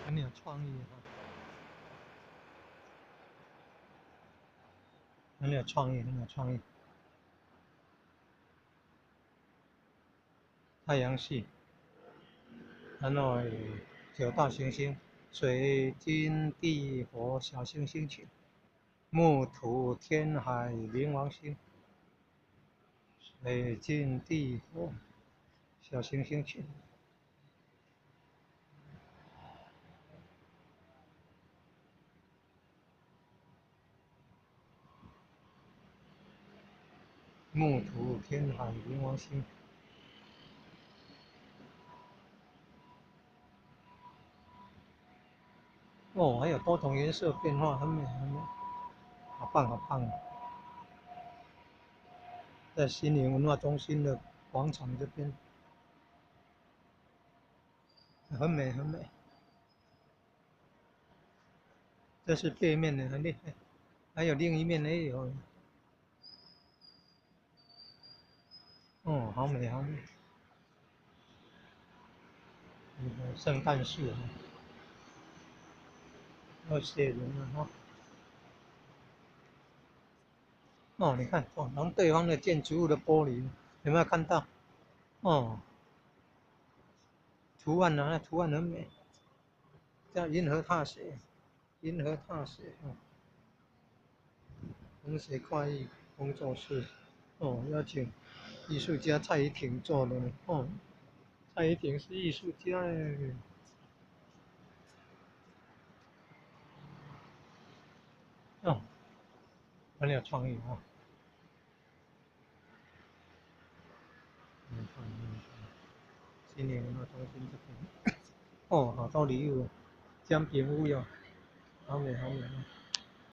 很有創意哈，很有創意，很有創意。太陽系，然後九大行星：水、金、地、火、小行星群、木、土、天、海、冥王星。水、金、地、火、小行星群。木、土、天、海、冥王星。哦，還有多種顏色變化，很美，很美，好棒，好棒！在新營文化中心的廣場這邊，很美，很美。這是背面的，很厲害，還有另一面也有。哦，好美，好美！聖誕樹。要謝人了哈！哦，你看，哦，然後對方的建築物的玻璃，有沒有看到？哦，圖案啊，那圖案很美，叫銀河踏雪，銀河踏雪哦。紅雪跨藝工作室，哦，邀請藝術家蔡怡婷做的哦，蔡怡婷是藝術家哎。哦，很有創意啊！嗯，新年文化中心這邊，哦，好多禮物，獎品屋喲，好美好美啊！